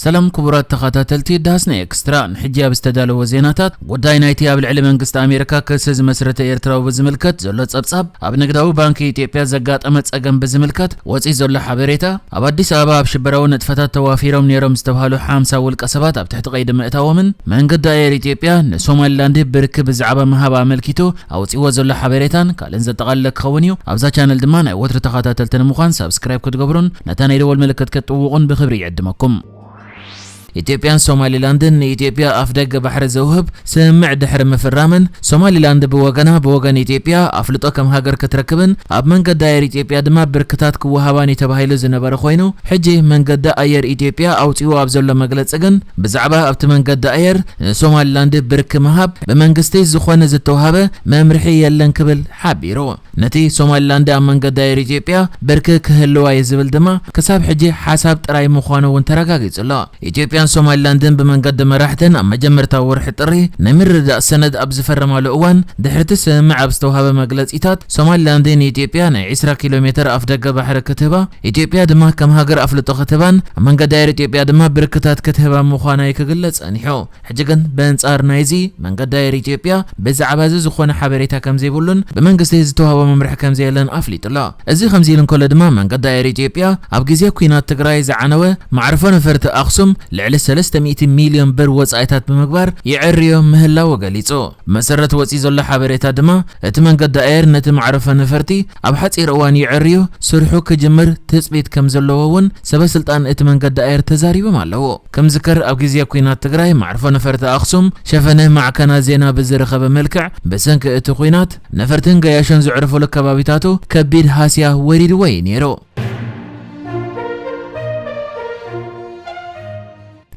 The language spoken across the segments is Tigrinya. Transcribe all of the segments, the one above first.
ሰላም ክቡራት ተኸታተልቲ ዳስና ኤክስትራ፣ ንሕጂ ኣብ ዝተዳለወ ዜናታት፣ ጉዳይ ናይቲ ኣብ ልዕሊ መንግስቲ ኣሜሪካ ክሲ ዝመስረተ ኤርትራዊ ብዝምልከት ዘሎ ጸብጻብ፣ ኣብ ንግዳዊ ባንኪ ኢትዮጵያ ዘጋጠመ ጸገም ብዝምልከት ወጺኡ ዘሎ ሓበሬታ፣ ኣብ ኣዲስ ኣበባ ኣብ ሽበራዊ ንጥፈታት ተዋፊሮም ነይሮም ዝተባህሉ ሓምሳ ውልቀ ሰባት ኣብ ትሕቲ ቀይዲ ምእታዎምን መንገዲ ኣየር ኢትዮጵያ ንሶማሊላንድ ብርኪ ብዛዕባ ምሃብ ኣመልኪቱ ኣውጺዎ ዘሎ ሓበሬታን ካልእን ዘጠቓለለ ክኸውን እዩ። ኣብዛ ቻነል ድማ ናይ ወትሪ ተኸታተልቲ ንምዃን ሳብስክራይብ ክትገብሩን ነታ ናይ ደወል ምልክት ክትጥውቑን ብኽብሪ ይዕድመኩም። ኢትዮጵያን ሶማሊላንድን ንኢትዮጵያ ኣፍደገ ባሕሪ ዘውህብ ስምምዕ ድሕሪ ምፍራመን፣ ሶማሊላንድ ብወገና ብወገን ኢትዮጵያ ኣፍልጦ ከም ሃገር ክትረክብን ኣብ መንገዲ ኣየር ኢትዮጵያ ድማ ብርክታት ክወሃባን እዩ ተባሂሉ ዝነበረ ኮይኑ፣ ሕጂ መንገዲ ኣየር ኢትዮጵያ ኣውፂኡ ኣብ ዘሎ መግለፂ ግን፣ ብዛዕባ ኣብቲ መንገዲ ኣየር ንሶማሊላንድ ብርኪ ምሃብ ብመንግስቲ ዝኾነ ዝተውሃበ መምርሒ የለን ክብል ሓቢሩ። ነቲ ሶማሊላንድ ኣብ መንገዲ ኣየር ኢትዮጵያ ብርኪ ክህልዋ እዩ ዝብል ድማ ክሳብ ሕጂ ሓሳብ ጥራይ ምዃኑ እውን ተረጋጊጹ ኣሎ። ኢትዮጵያን ሶማሊላንድን ብመንገዲ መራሕተን ኣብ መጀመርታ ወርሒ ጥሪ ናይ ምርድዳእ ሰነድ ኣብ ዝፈረማሉ እዋን፣ ድሕሪ እቲ ስምምዕ ኣብ ዝተዋህበ መግለጺታት፣ ሶማሊላንድ ንኢትዮጵያ ናይ ዒስራ ኪሎ ሜተር ኣፍደገ ባሕሪ ክትህባ፣ ኢትዮጵያ ድማ ከም ሃገር ኣፍልጦ ክትህባን ኣብ መንገዲ ኣየር ኢትዮጵያ ድማ ብርክታት ክትህባ ምዃና እዩ ክግለጽ ጸኒሑ። ሕጂ ግን ብኣንጻር ናይዚ፣ መንገዲ ኣየር ኢትዮጵያ ብዛዕባ እዚ ዝኾነ ሓበሬታ ከም ዘይብሉን ብመንግስቲ ዝተዋህቦ መምርሒ ከም ዘየለን ኣፍሊጡ ኣሎ። እዚ ከምዚ ኢሉ እንከሎ ድማ፣ መንገዲ ኣየር ኢትዮጵያ ኣብ ግዜ ኲናት ትግራይ ዝዓነወ መዕርፎ ነፈርቲ ኣኽሱም ልዕሊ ሰለስተ ሚእቲ ሚልዮን ብር ወጻኢታት ብምግባር ይዕርዮ ምህላዉ ገሊጹ። ብመሰረት ወጺኡ ዘሎ ሓበሬታ ድማ፣ እቲ መንገዲ ኣየር ነቲ መዕርፎ ነፈርቲ ኣብ ሓጺር እዋን ይዕርዩ ስርሑ ክጅምር ትጽቢት ከም ዘለዎ እውን ሰበ ስልጣን እቲ መንገዲ ኣየር ተዛሪቦም ኣለዉ። ከም ዝከር ኣብ ግዜ ኲናት ትግራይ መዕርፎ ነፈርቲ ኣኽሱም ሸፈነ ማዕከናት ዜና ብዝረኸበ መልክዕ፣ ብሰንኪ እቲ ኲናት ነፈርትን ገያሾን ዘዕርፉሉ ከባቢታቱ ከቢድ ሃስያ ወሪድዎ እዩ ነይሩ።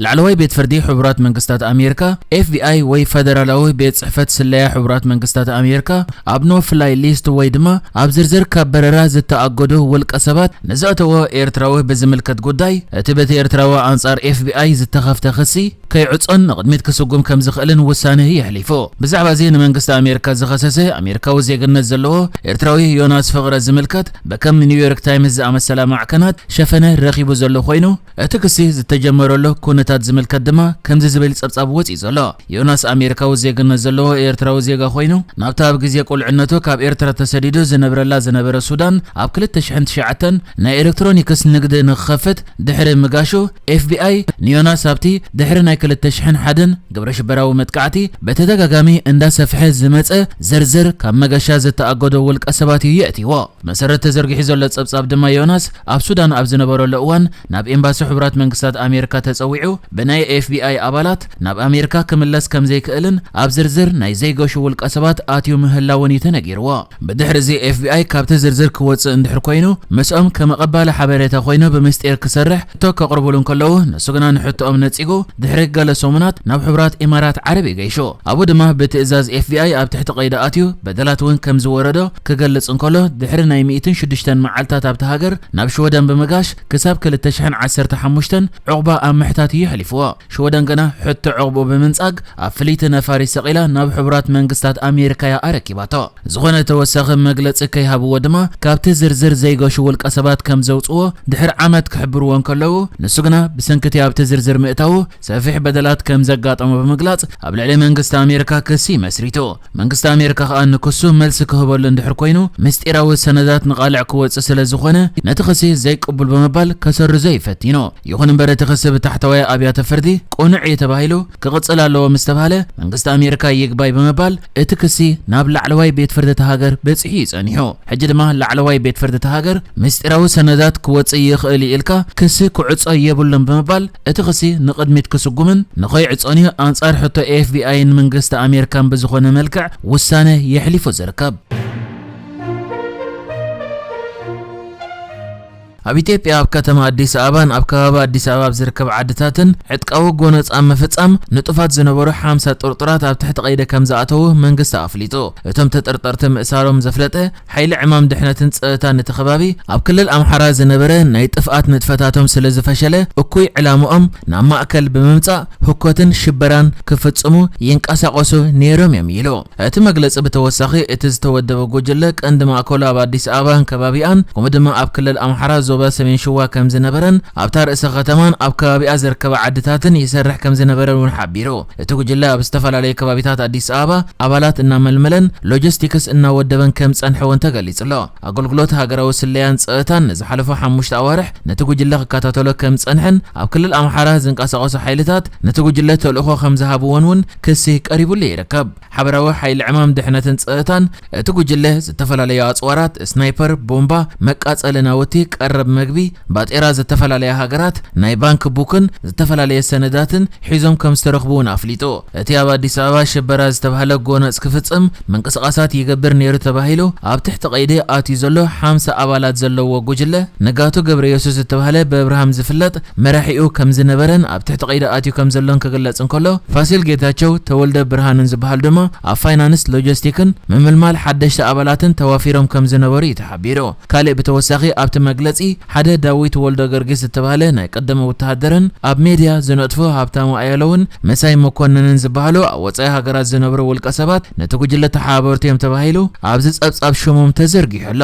ላዕለዋይ ቤት ፍርዲ ሕቡራት መንግስታት ኣሜሪካ፣ ኤፍ ቢ ኣይ ወይ ፈደራላዊ ቤት ጽሕፈት ስለያ ሕቡራት መንግስታት ኣሜሪካ፣ ኣብ ኖ ፍላይ ሊስት ወይ ድማ ኣብ ዝርዝር ካብ በረራ ዝተኣገዱ ውልቀ ሰባት ንዘእተዎ ኤርትራዊ ብዝምልከት ጉዳይ፣ እቲ በቲ ኤርትራዊ ኣንጻር ኤፍ ቢ ኣይ ዝተኸፍተ ክሲ ከይዕጾን ንቕድሚት ክስጉም ከም ዝኽእልን ውሳነ የሕሊፉ። ብዛዕባ እዚ ንመንግስቲ ኣሜሪካ ዝኸሰሰ ኣሜሪካዊ ዜግነት ዘለዎ ኤርትራዊ ዮናስ ፍቕረ ዝምልከት፣ ብከም ኒውዮርክ ታይምስ ዝኣመሰላ ማዕከናት ሸፈነ ረኺቡ ዘሎ ኮይኑ፣ እቲ ክሲ ዝተጀመረሉ ኩነታት ዝምልከት ድማ ከምዚ ዝብል ጸብጻብ ወጺኡ ዘሎ። ዮናስ ኣሜሪካዊ ዜግነት ዘለዎ ኤርትራዊ ዜጋ ኮይኑ፣ ናብታ ኣብ ግዜ ቁልዕነቱ ካብ ኤርትራ ተሰዲዱ ዝነብረላ ዝነበረ ሱዳን ኣብ ክልተ ሽሕን ትሽዓተን ናይ ኤሌክትሮኒክስ ንግዲ ንክኸፍት ድሕሪ ምጋሹ፣ ኤፍ ቢ ኣይ ንዮናስ ኣብቲ ድሕሪ ናይ ክልተ ሽሕን ሓደን ግብረ ሽበራዊ መጥቃዕቲ ብተደጋጋሚ እንዳሰፍሐ ዝመጸ ዝርዝር ካብ መገሻ ዝተኣገዱ ውልቀ ሰባት እዩ የእትይዎ። መሰረት ተዘርጊሑ ዘሎ ጸብጻብ ድማ፣ ዮናስ ኣብ ሱዳን ኣብ ዝነበረሉ እዋን ናብ ኤምባሲ ሕቡራት መንግስታት ኣሜሪካ ተጸዊዑ ብናይ ኤፍ ቢ ኣይ ኣባላት ናብ ኣሜሪካ ክምለስ ከም ዘይክእልን ኣብ ዝርዝር ናይ ዘይገሹ ውልቀ ሰባት ኣትዩ ምህላውን እዩ ተነጊርዎ። ብድሕሪ እዚ ኤፍ ቢ ኣይ ካብቲ ዝርዝር ክወጽእ እንድሕር ኮይኑ፣ ምስኦም ከም ኣቐባሊ ሓበሬታ ኮይኑ ብምስጢር ክሰርሕ ሕቶ ከቕርቡሉ እንከለዉ፣ ንሱ ግና ንሕቶኦም ነጺጉ ድሕሪ ገለ ሰሙናት ናብ ሕቡራት ኢማራት ዓረብ እዩ ገይሹ። ኣብኡ ድማ ብትእዛዝ ኤፍ ቢ ኣይ ኣብ ትሕቲ ቀይዲ ኣትዩ፣ በደላት እውን ከም ዝወረዶ ክገልጽ እንከሎ፣ ድሕሪ ናይ ሚእትን ሽዱሽተን መዓልታት ኣብቲ ሃገር ናብ ሽወደን ብምጋሽ ክሳብ ክልተ ሽሕን ዓሰርተ ሓሙሽተን ዕቑባ ኣብ ምሕታት እዩ ኣሕሊፍዎ። ሽወደን ግና ሕቶ ዕቑብኡ ብምንጻግ ኣብ ፍልይቲ ነፋሪት ሰቒላ ናብ ሕቡራት መንግስታት ኣሜሪካ እያ ኣረኪባቶ። ዝኾነ ተወሳኺ መግለጺ ከይሃብዎ ድማ ካብቲ ዝርዝር ዘይገሹ ውልቀ ሰባት ከም ዘውጽዎ ድሕሪ ዓመት ክሕብርዎ እንከለዉ፣ ንሱ ግና ብሰንኪ እቲ ኣብቲ ዝርዝር ምእታዉ ሰፊሕ በደላት ከም ዘጋጠሞ ብምግላጽ ኣብ ልዕሊ መንግስቲ ኣሜሪካ ክሲ መስሪቱ። መንግስቲ ኣሜሪካ ከኣ ንክሱ መልሲ ክህበሉ እንድሕር ኮይኑ፣ ምስጢራዊ ሰነዳት ንቓልዕ ክወጽእ ስለ ዝኾነ፣ ነቲ ክሲ ዘይቅቡል ብምባል ከሰርዞ እዩ ፈቲኑ። ይኹን እምበር፣ እቲ ክሲ ብታሕተዋይ ኣብያተ ፍርዲ ቅኑዕ እዩ ተባሂሉ ክቕጽል ኣለዎ ምስ ተባህለ፣ መንግስቲ ኣሜሪካ ይግባይ ብምባል እቲ ክሲ ናብ ላዕለዋይ ቤት ፍርዲ እታ ሃገር በጺሑ እዩ ጸኒሑ። ሕጂ ድማ ላዕለዋይ ቤት ፍርዲ እታ ሃገር ምስጢራዊ ሰነዳት ክወጽእ ይኽእል እዩ ኢልካ ክሲ ክዕጾ የብሉን ብምባል፣ እቲ ክሲ ንቕድሚት ክስጉምን ንኸይዕጾን እዩ ኣንጻር ሕቶ ኤፍ ቢ ኣይን መንግስቲ ኣሜሪካን ብዝኾነ መልክዕ ውሳነ የሕሊፉ ዝርከብ። ኣብ ኢትዮጵያ ኣብ ከተማ ኣዲስ ኣበባን ኣብ ከባቢ ኣዲስ ኣበባ ኣብ ዝርከብ ዓድታትን ዕጥቃዊ ጎነጽ ኣብ ምፍጻም ንጡፋት ዝነበሩ ሓምሳ ጥርጡራት ኣብ ትሕቲ ቀይዲ ከም ዝኣተዉ መንግስቲ ኣፍሊጡ። እቶም ተጠርጠርቲ ምእሳሮም ዘፍለጠ ሓይሊ ዕማም ድሕነትን ጸጥታን እቲ ከባቢ፣ ኣብ ክልል ኣምሓራ ዝነበረ ናይ ጥፍኣት ንጥፈታቶም ስለ ዝፈሸለ፣ እኩይ ዕላምኦም ናብ ማእከል ብምምጻእ ህኮትን ሽበራን ክፍጽሙ ይንቀሳቐሱ ነይሮም እዮም ኢሉ። እቲ መግለጺ ብተወሳኺ፣ እቲ ዝተወደበ ጉጅለ ቀንዲ ማእከሉ ኣብ ኣዲስ ኣበባን ከባቢኣን፣ ከምኡ ድማ ኣብ ክልል ኣምሓራ ዞባ ሰሜን ሽዋ ከም ዝነበረን ኣብታ ርእሰ ከተማን ኣብ ከባቢኣ ዝርከባ ዓድታትን ይሰርሕ ከም ዝነበረን እውን ሓቢሩ። እቲ ጉጅለ ኣብ ዝተፈላለዩ ከባቢታት ኣዲስ ኣበባ ኣባላት እናመልመለን ሎጂስቲክስ እናወደበን ከም ዝጸንሐ እውን ተገሊጹ ኣሎ። ኣገልግሎት ሃገራዊ ስለያን ጸጥታን ንዝሓለፉ ሓሙሽተ ኣዋርሕ ነቲ ጉጅለ ክከታተሎ ከም ዝጸንሐን ኣብ ክልል ኣምሓራ ዝንቀሳቐሱ ሓይልታት ነቲ ጉጅለ ተልእኾ ከም ዝሃብዎን እውን ክሲ ቀሪቡሉ ይርከብ። ሓበራዊ ሓይሊ ዕማም ድሕነትን ጸጥታን እቲ ጉጅለ ዝተፈላለዩ ኣጽዋራት፣ ስናይፐር፣ ቦምባ፣ መቃጸሊ ናውቲ፣ ቀረብ መግቢ፣ ባጤራ ዝተፈላለያ ሃገራት፣ ናይ ባንክ ቡክን ዝተፈላለየ ሰነዳትን ሒዞም ከም ዝተረኽቡ እውን ኣፍሊጡ። እቲ ኣብ ኣዲስ ኣበባ ሽበራ ዝተባህለ ጎነጽ ክፍጽም ምንቅስቓሳት ይገብር ነይሩ ተባሂሉ ኣብ ትሕቲ ቀይዲ ኣትዩ ዘሎ ሓምሳ ኣባላት ዘለዎ ጉጅለ ንጋቱ ገብረ የሱስ ዝተባህለ ብኣብርሃም ዝፍለጥ መራሒኡ ከም ዝነበረን ኣብ ትሕቲ ቀይዲ ኣትዩ ከም ዘሎን ክግለጽ እንከሎ፣ ፋሲል ጌታቸው፣ ተወልደ ብርሃንን ዝበሃሉ ድማ ኣብ ፋይናንስ፣ ሎጂስቲክን ምምልማል ሓደሽቲ ኣባላትን ተዋፊሮም ከም ዝነበሩ እዩ ተሓቢሩ። ካልእ ብተወሳኺ ኣብቲ መግለጺ ሓደ ዳዊት ወልደ ጊዮርጊስ ዝተባህለ ናይ ቀደመ ወተሃደርን ኣብ ሜድያ ዝነጥፉ ሃብታሙ ኣያለውን መሳይ መኮንንን ዝበሃሉ ኣብ ወጻኢ ሃገራት ዝነብሩ ውልቀ ሰባት ነቲ ጉጅለ ተሓባበርቲ እዮም ተባሂሉ ኣብዚ ጸብጻብ ሽሞም ተዘርጊሑ ኣሎ።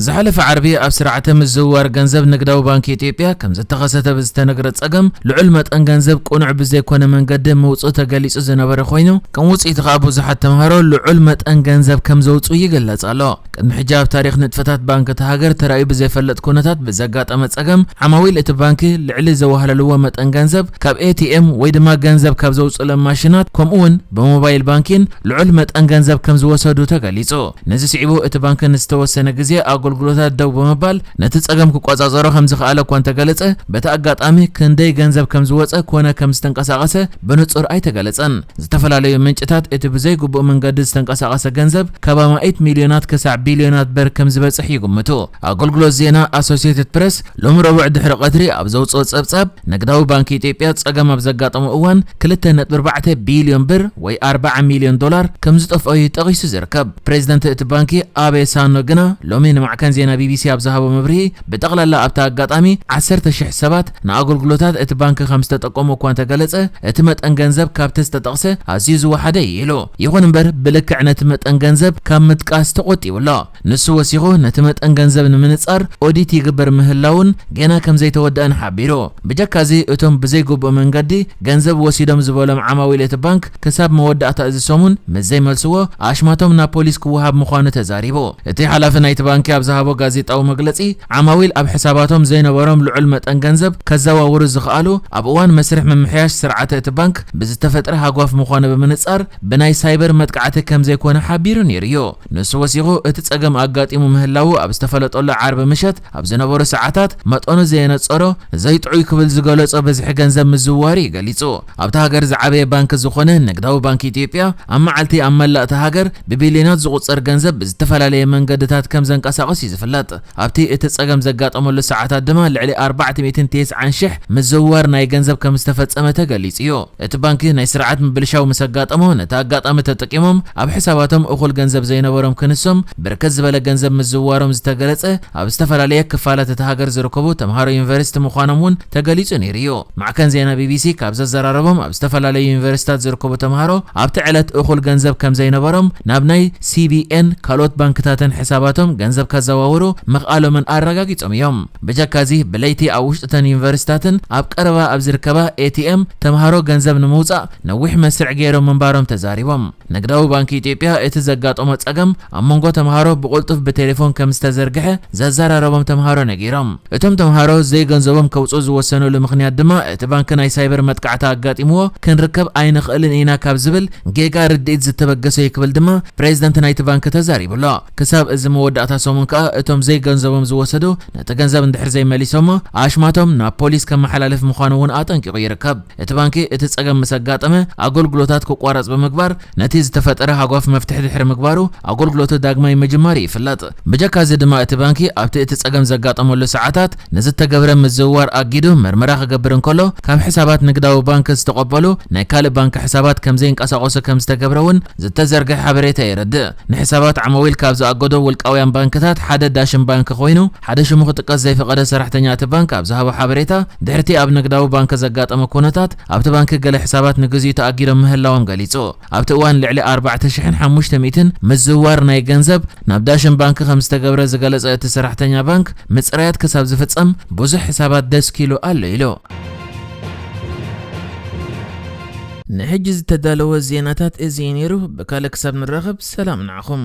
ዝሓለፈ ዓርቢ ኣብ ስርዓተ ምዝውዋር ገንዘብ ንግዳዊ ባንክ ኢትዮጵያ ከም ዝተኸሰተ ብዝተነግረ ጸገም ልዑል መጠን ገንዘብ ቅኑዕ ብዘይኮነ መንገዲ ምውጽኡ ተገሊጹ ዝነበረ ኮይኑ፣ ከም ውጽኢቱ ከኣ ብዙሓት ተምሃሮ ልዑል መጠን ገንዘብ ከም ዘውጽኡ ይግለጽ ኣሎ። ቅድሚ ሕጂ ኣብ ታሪኽ ንጥፈታት ባንክ እታ ሃገር ተራእዩ ብዘይፈልጥ ኩነታት ብዘጋጠመ ጸገም ዓማዊል እቲ ባንክ ልዕሊ ዘዋህለልዎ መጠን ገንዘብ ካብ ኤ ቲ ኤም ወይ ድማ ገንዘብ ካብ ዘውጽኡሎም ማሽናት ከምኡ እውን ብሞባይል ባንኪን ልዑል መጠን ገንዘብ ከም ዝወሰዱ ተገሊጹ። ነዚ ስዒቡ እቲ ባንክ ንዝተወሰነ ግዜ ኣገልግሎታት ደው ብምባል ነቲ ጸገም ክቆጻጸሮ ከም ዝኸኣለ እኳ እንተገለጸ፣ በቲ ኣጋጣሚ ክንደይ ገንዘብ ከም ዝወጸ ኮነ ከም ዝተንቀሳቐሰ ብንጹር ኣይተገለጸን። ዝተፈላለዩ ምንጭታት እቲ ብዘይግቡእ መንገዲ ዝተንቀሳቐሰ ገንዘብ ካብ ኣማኢት ሚልዮናት ክሳዕ ቢልዮናት ብር ከም ዝበጽሕ ይግምቱ። ኣገልግሎት ዜና ኣሶሲየትድ ፕረስ ሎሚ ረቡዕ ድሕሪ ቀትሪ ኣብ ዘውጽኦ ጸብጻብ፣ ንግዳዊ ባንክ ኢትዮጵያ ጸገም ኣብ ዘጋጠሞ እዋን ክልተ ነጥቢ ኣርባዕተ ቢልዮን ብር ወይ ኣርብዓ ሚልዮን ዶላር ከም ዝጠፍኦ እዩ ጠቒሱ ዝርከብ። ፕሬዚደንት እቲ ባንኪ ኣቤ ሳኖ ግና ሎሚ ንማዕከን ዜና ቢ ቢ ሲ ኣብ ዝሃቦ መብርሂ፣ ብጠቕላላ ኣብቲ ኣጋጣሚ ዓሰርተ ሽሕ ሰባት ንኣገልግሎታት እቲ ባንክ ከም ዝተጠቀሙ እኳ እንተገለጸ፣ እቲ መጠን ገንዘብ ካብቲ ዝተጠቕሰ ኣዝዩ ዝወሓደ እዩ ኢሉ። ይኹን እምበር ብልክዕ ነቲ መጠን ገንዘብ ካብ ምጥቃስ ተቖጢቡ ኣሎ። ንሱ ወሲኹ ነቲ መጠን ገንዘብ ንምንጻር ኦዲት ይግበር ምህላውን ገና ከም ዘይተወደአን ሓቢሩ። ብጀካዚ እቶም ብዘይግቡእ መንገዲ ገንዘብ ወሲዶም ዝበሎም ዓማዊል እቲ ባንክ ክሳብ መወዳእታ እዚ ሰሙን ምስ ዘይመልስዎ ኣሽማቶም ናብ ፖሊስ ክወሃብ ምዃኑ ተዛሪቡ። እቲ ሓላፊ ናይቲ ባንኪ ኣብ ዝሃቦ ጋዜጣዊ መግለጺ፣ ዓማዊል ኣብ ሕሳባቶም ዘይነበሮም ልዑል መጠን ገንዘብ ከዘዋውሩ ዝኸኣሉ ኣብ እዋን መስርሕ ምምሕያሽ ስርዓተ እቲ ባንክ ብዝተፈጥረ ሃጓፍ ምዃኑ ብምንጻር ብናይ ሳይበር መጥቃዕቲ ከም ዘይኮነ ሓቢሩ ነይሩ እዩ። ንሱ ወሲኹ፣ እቲ ጸገም ኣጋጢሙ ምህላዉ ኣብ ዝተፈለጠሉ ዓርቢ ምሸት ኣብ ዝነበሩ ሰዓታት መጠኑ ዘየነጸሮ ዘይጥዑይ ክብል ዝገለጾ ብዝሒ ገንዘብ ምዝውዋሩ እዩ ገሊጹ። ኣብታ ሃገር ዝዓበየ ባንክ ዝኾነ ንግዳዊ ባንክ ኢትዮጵያ ኣብ መዓልቲ ኣብ መላእ እታ ሃገር ብቢልዮናት ዝቑጸር ገንዘብ ብዝተፈላለየ መንገድታት ከም ዘንቀሳቕስ እዩ ዝፍለጥ። ኣብቲ እቲ ጸገም ዘጋጠመሉ ሰዓታት ድማ ልዕሊ ኣርባዕተ ሚእትን ተስዓን ሽሕ ምዝውዋር ናይ ገንዘብ ከም ዝተፈጸመ ተገሊጹ እዩ። እቲ ባንኪ ናይ ስርዓት ምብልሻው ምስ ኣጋጠሞ፣ ነቲ ኣጋጣሚ ተጠቂሞም ኣብ ሕሳባቶም እኹል ገንዘብ ዘይነበሮም ክንሶም ብርክት ዝበለ ገንዘብ ምዝውዋሮም ዝተገለጸ ኣብ ዝተፈላለየ ክፋላት እታ ሃገር ዝርከቡ ተምሃሮ ዩኒቨርሲቲ ምዃኖም እውን ተገሊጹ ነይሩ እዩ። ማዕከን ዜና ቢ ቢ ሲ ካብ ዘዘራረቦም ኣብ ዝተፈላለዩ ዩኒቨርሲታት ዝርከቡ ተምሃሮ ኣብቲ ዕለት እኹል ገንዘብ ከም ዘይነበሮም ናብ ናይ ሲ ቢ ኤን ካልኦት ባንክታትን ሕሳባቶም ገንዘብ ከዘዋውሩ ምኽኣሎምን ኣረጋጊጾም እዮም። ብጀካዚ ብለይቲ ኣብ ውሽጢ እተን ዩኒቨርሲታትን ኣብ ቀረባ ኣብ ዝርከባ ኤ ቲ ኤም ተምሃሮ ገንዘብ ንምውጻእ ነዊሕ መስርዕ ገይሮም ምንባሮም ተዛሪቦም። ንግዳዊ ባንክ ኢትዮጵያ እቲ ዘጋጠሞ ጸገም ኣብ መንጎ ተምሃሮ ብቕልጡፍ ብቴሌፎን ከም ዝተዘርግሐ ዘዘራረቦም ተምሃሮ ነጊሮም። እቶም ተምሃሮ ዘይገንዘቦም ከውጽኡ ዝወሰኑሉ ምኽንያት ድማ እቲ ባንክ ናይ ሳይበር መጥቃዕቲ ኣጋጢምዎ ክንርከብ ኣይንኽእልን ኢና ካብ ዝብል ጌጋ ርድኢት ዝተበገሰ እዩ ክብል ድማ ፕሬዚደንት ናይቲ ባንክ ተዛሪቡ ኣሎ። ክሳብ እዚ መወዳእታ ሰሙን ከኣ እቶም ዘይገንዘቦም ዝወሰዱ ነቲ ገንዘብ እንድሕር ዘይመሊሶሞ ኣሽማቶም ናብ ፖሊስ ከመሓላልፍ ምዃኑ እውን ኣጠንቂቑ ይርከብ። እቲ ባንኪ እቲ ጸገም ምስ ኣጋጠመ ኣገልግሎታት ክቋረጽ ብምግባር ነቲ ዝተፈጠረ ሃጓፍ መፍትሒ ድሕሪ ምግባሩ ኣገልግሎቱ ዳግማይ ምጅማሩ ይፍለጥ። ብጀካዚ ድማ እቲ ባንኪ ኣብቲ እቲ ጸገም ዘጋጠመሉ ሰዓታት ንዝተገብረ ምዝውዋር ኣጊዱ መርመራ ክገብር እንከሎ ካብ ሕሳባት ንግዳዊ ባንክ ዝተቐበሉ ናይ ካልእ ባንክ ሕሳባት ከም ዘይንቀሳቐሱ ከም ዝተገብረ እውን ዝተዘርግሐ ሓበሬታ የረድእ። ንሕሳባት ዓማዊል ካብ ዝኣገዶ ውልቃውያን ባንክታት ሓደ ዳሽን ባንክ ኮይኑ፣ ሓደ ሽሙ ክጥቀስ ዘይፈቐደ ሰራሕተኛ እቲ ባንክ ኣብ ዝሃቦ ሓበሬታ፣ ድሕርቲ ኣብ ንግዳዊ ባንክ ዘጋጠመ ኩነታት ኣብቲ ባንክ ገለ ሕሳባት ንግዚኡ ተኣጊዶም ምህላዎም ገሊጹ። ኣብቲ እዋን ልዕሊ ኣርባዕተ ሽሕን ሓሙሽተ ሚእትን ምዝውዋር ናይ ገንዘብ ናብ ዳሽን ባንክ ከም ዝተገብረ ዝገለጸ እቲ ሰራሕተኛ ባንክ፣ ምጽራያት ክሳብ ዝፍጸም ብዙሕ ሕሳባት ደስኪሉ ኣሎ ኢሉ። ንሕጂ ዝተዳለወ ዜናታት እዚ እዩ ነይሩ። ብካልእ ክሳብ ንራኸብ ሰላም ንዓኹም።